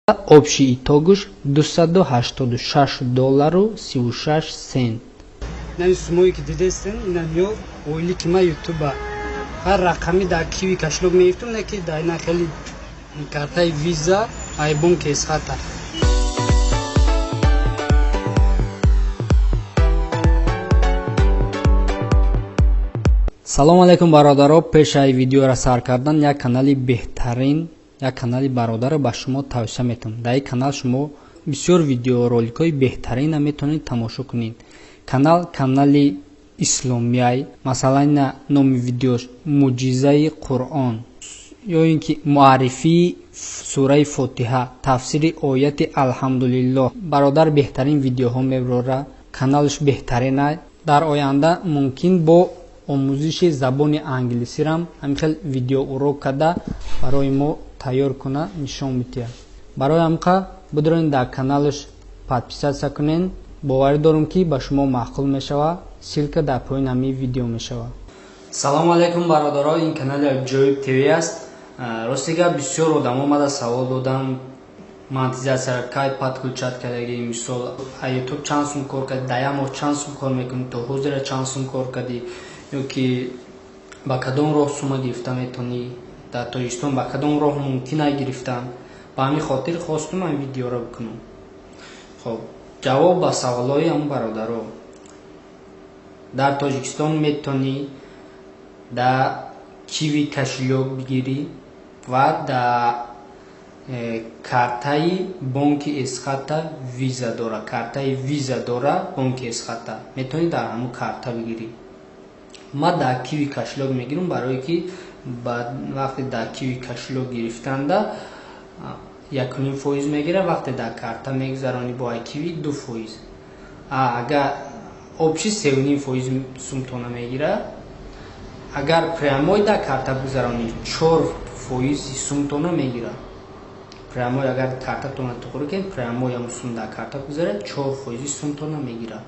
Общий итогуш 286 доллару 36 сент. Нами сумое ки дидестен, ина миёр ойлики ма ютуба. Ҳар рақами дар Киви кошелёк мегирифтум, не ки дар ина хеле картаи Виза ай бонки Эсхата. Салом алейкум, бародаро. Пешаи видеоро сар кардан як канали беҳтарин, як канали бародарро ба шумо тавсия метавонам. Дар ин канал шумо бисёр видеороликҳои беҳтаринро метавонед тамошо кунед. Канал канали исломияй. Масалан, ина номи видеош Муъҷизаи Қуръон ё ин ки муаррифии сураи Фотиҳа, тафсири ояти Алҳамдулиллоҳ. Бародар беҳтарин видеоҳо мебарора, каналаш беҳтаринай. Дар оянда мумкин бо омӯзиши забони англисирам ҳамин хел видеоурок карда барои мо тайёр куна, нишон медиҳад. Барои ҳамқа бидурен дар каналаш подписаться кунен. Боварӣ дорам, ки ба шумо маъқул мешавад. Ссылка дар поёни ҳамин видео мешавад. Салому алейкум, бародаро. Ин канали Аҷоиб ТВ аст. Рости гап, бисёр одамо омада савол доданд: монетизатсияро кай подключать кардагӣ, мисол, ютуб чанд сум кор кардӣ, дар як моҳ чанд сум кор мекунӣ, то ҳозира чанд сум кор кардӣ, ё ки ба кадом роҳ сума гирифта метавонӣ, дар Тоҷикистон ба кадом роҳ мумкин ай гирифтан. Ба ҳамин хотир хостум ин видеоро бикунам. Хоб, ҷавоб ба саволҳои ҳамн бародаро: дар Тоҷикистон метавонӣ дар Киви кошелёк бигирӣ ва дар картаи бонки Эсхата Виза дора, картаи Виза дора бонки Эсхата, метавонӣ дар ҳамун карта бигирӣ. Ма дар Киви кошелёк мегирам, барое ки вақте дар Киви кошелёк гирифтанда 1,5% мегирад, вақте дар карта мегузаронӣ бо Киви 2%, агар общий 3,5% сумтона мегирад. Агар прямой дар карта гузаронӣ, 4 фоизи сумтона мегирад. Прямой агар картатона туғри кунед, прямой ҳам сум дар карта гузарад, 4 фоизи сумтона мегирад.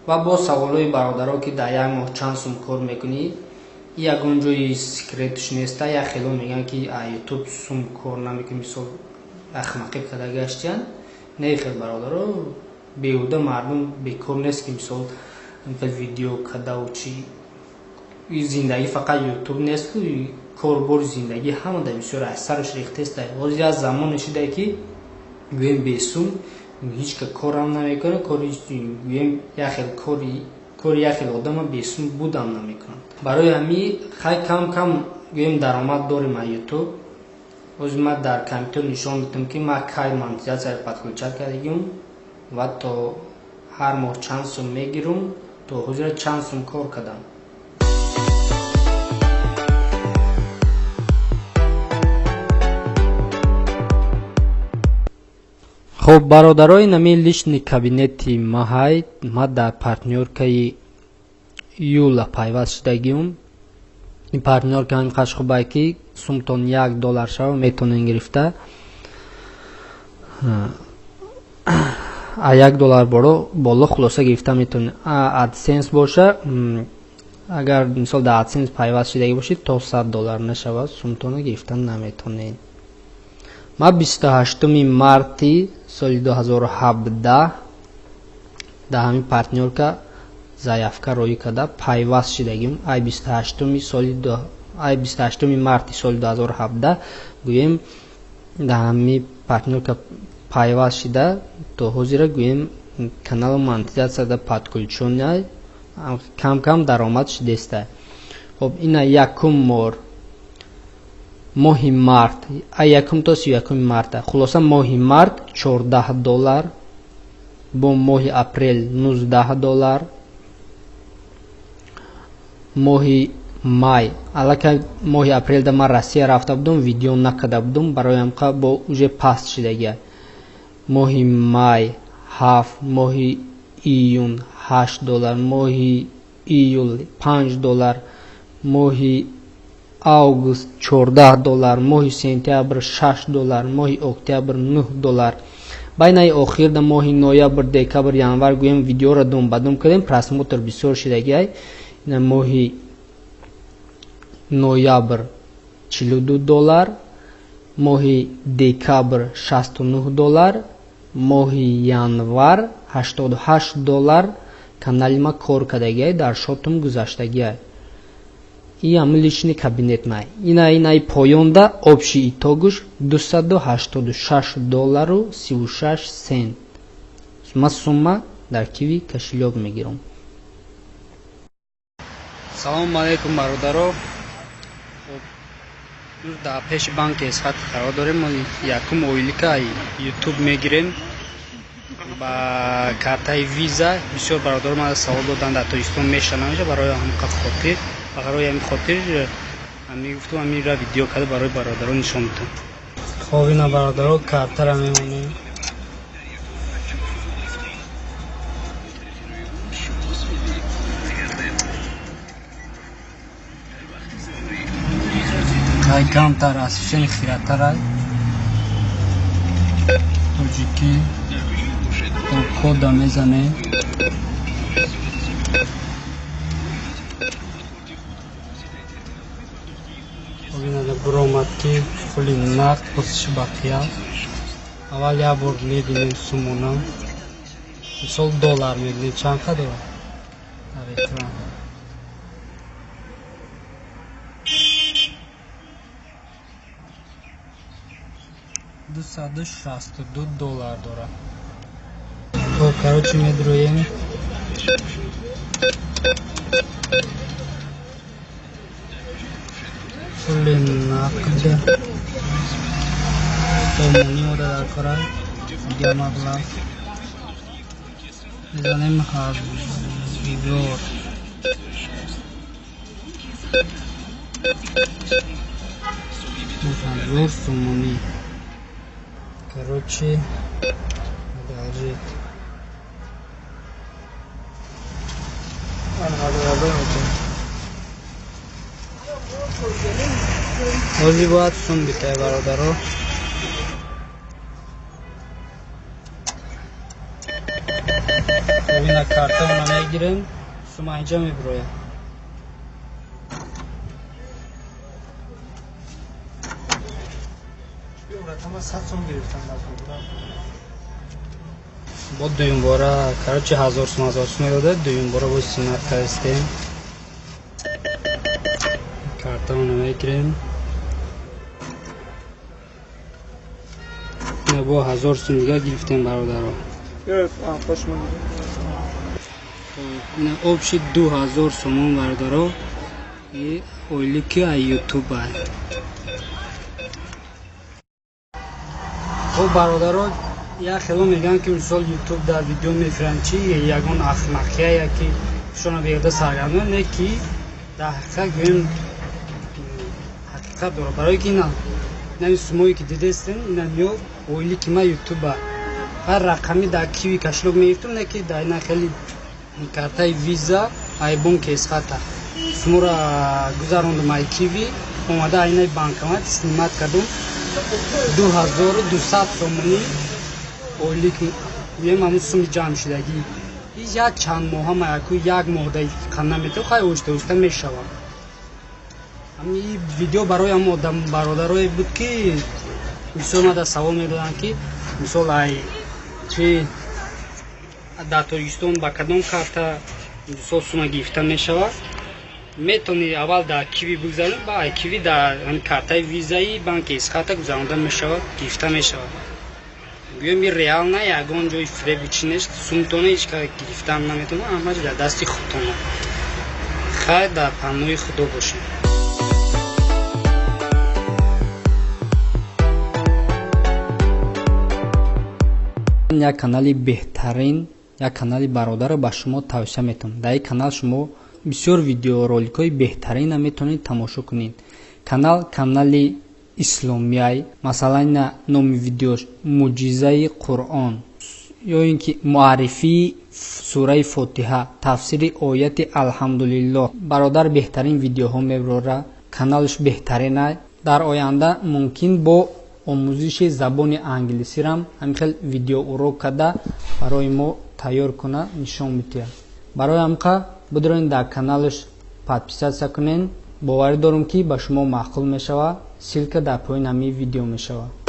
Ва боз саволҳои бародаро, ки дар як моҳ чанд сум кор мекунӣ, ягон ҷои секретш неста. Як хело мегӯянд, ки ютуб сум кор намекунӣ, мисол, ахмақӣ карда гаштиянд. Не хел, бародаро, беҳуда мардум бекор нест, ки мисол видео кардаву чи. Зиндагӣ фақат ютуб нест, ку корбори зиндагӣ ҳама дар бисёр аз сараш рехтеста. Ҳозир як замоне шуда, ки гӯем бесум ҳеҷ ка корам намекунад, кори гӯем як хел кори як хел одама бесум будам намекунад. Барои ҳамин хай кам кам гӯем даромад дорем аз ютуб. Ҳозир ман дар компютер нишон медиҳам, ки ман кай монетизатсияро подключать кардагим ва то ҳар моҳ чанд сум мегирам, то ҳозира чанд сум кор кардам. Хоб, бародарои, нами личный кабинети маҳай. Ма дар партнёркаи Юла пайваст шудагиум. Ин партнёрка ҳамин хубае, ки сумтон 1 доллар шава, метавонед гирифта. А 1 доллар боло хулоса гирифта метавонед. Адсенс боша, агар мисол дар Адсенс пайваст шудагӣ бошед, то 100 доллар нашавад, сумтона гирифта наметавонед. Ма 28-уми марти соли 2017 дар ҳамин партнёрка заявка роӣ карда пайваст шудагим. Ай 28-уми соли, ай 28-уми марти соли 2017 гӯем дар ҳамин партнёрка пайваст шида, то ҳозира гӯем каналу монетизатсияда подключённый, кам кам даромад шудеста. Хоб, ина якум мор, моҳи март, ай якум то 31-уми марта, хулоса моҳи март 14 доллар, бо моҳи апрел 19 доллар, моҳи май. Аллакай моҳи апрелда ман Россия рафта будум, видео накарда будум, барои ҳамқа бо уже паст шидагия. Моҳи май 7, моҳи июн 8 доллар, моҳи июл 5 доллар, моҳи август 14 доллар, моҳи сентябр 6 доллар, моҳи октябр 9 доллар. Байнаи охирда моҳи ноябр, декабр, январ гӯем видеоро дум ба дум кардем, просмотр бисёр шидагиай. Моҳи ноябр 42 доллар. Моҳи декабр 69 доллар, моҳи январ 88 доллар канали ма кор кардагиай, дар шотум гузаштагиай. И ҳамин личный кабинет май. Инаи поёнда общий итогуш 286 доллару 36 сент. Ма сумма дар Киви кошелёк мегирам. Салому алайкум бародаро. Дар пеши банки Эсхат қарор дорем. Мо якум ойлика YouTube мегирем ба картаи Виза. Бисёр бародаро ман савол доданд, дар Тоҷикистон меша намеша. Барои ҳамқа хотир, барои ҳамин хотир ҳамин гуфтум, ҳаминра видео карда барои бародаро нишон медиҳам. Хоб, ина бародаро, картара мемонем. Ай камтар освещение хиратарай. Тоҷикӣ кода мезанем. Бинада буромад ки пули нақд пурсиши бақия. Аввал як бор мебинем сумона. Мисол доллар мебинем чанд қадр дар экран. 262 доллар дорад. Хоб, короче, медроем. Пули нақд сомонӣ ода дар кора дигар маблағ мезанем 1000. 1000 сомонӣ. Короче, одолжить. Ҳозир бояд сум битай бародаро. Ина картаона мегирем, сума инҷа мебирояд. Бо дуюмбора, короче, 1000 сум 1000 сум медода, дуюмбора боз симат кардистем. Картаона мегирем. Ина бо 1000 сум дига гирифтем бародаро. Ина общий 2000 сомон бародаро. И ойлики ай YouTube ай. Хоб бародаро, як хело мегӯянд ки мисол YouTube дар видео мефиранд чи ягон ахмақия яки шуна беҳуда саргардон, не ки дар ҳақиқат гӯем ҳақиқат дорад. Барои ки ина ин сумое ки дидестен, ина миё ойлики ма YouTube а. Ҳар рақами дар Киви кошелёк мегирифтум, не ки дар ина хеле картаи Виза ай бонки Эсхата. Сумора гузарондум ай Киви, омада айнаи банкомат снимат кардум. 2200 сомонӣ ойлик гӯем ҳамун суми ҷамъ шудагӣ. Ин як чанд моҳа маяку як моҳ дақиқа наметавон, хай оҳиста оҳиста мешавад. Ҳамин видео барои ҳамон одам бародарое буд ки бисёр мада савол медоданд ки мисол ай чи дар Тоҷикистон ба кадом карта мисол сума гирифта мешавад. Метавонӣ аввал дар Киви бигзаронӣ, ба ай Киви дар картаи Визаи банки Эсхата гузаронда мешавад, гирифта мешавад. Гӯем ин реал на, ягон ҷои фиреби чӣ нест, сумтона ҳеҷ кас гирифтаам наметавонад, ҳамааш дар дасти худтона. Хайр, дар паноҳи Худо бошед. Як канали беҳтарин, як канали бародарро ба шумо тавсия метавонам. Дар ин канал шумо бисёр видеороликҳои беҳтаринро метавонед тамошо кунед. Канал канали исломияй, масалан ина номи видеош Муъҷизаи Қуръон ё ин ки муаррифии сураи Фотиҳа, тафсири ояти Алҳамдулиллоҳ. Бародар беҳтарин видеоҳо мебарорад, каналаш беҳтаринай. Дар оянда мумкин бо омӯзиши забони англисирам ҳамин хел видеоурок карда барои мо тайёр куна нишон медиҳад. Барои ҳамқа бидорен дар каналаш подписатсия кунен. Боварӣ дорам ки ба шумо маъқул мешавад. Ссылка дар поёни ҳамин видео мешавад.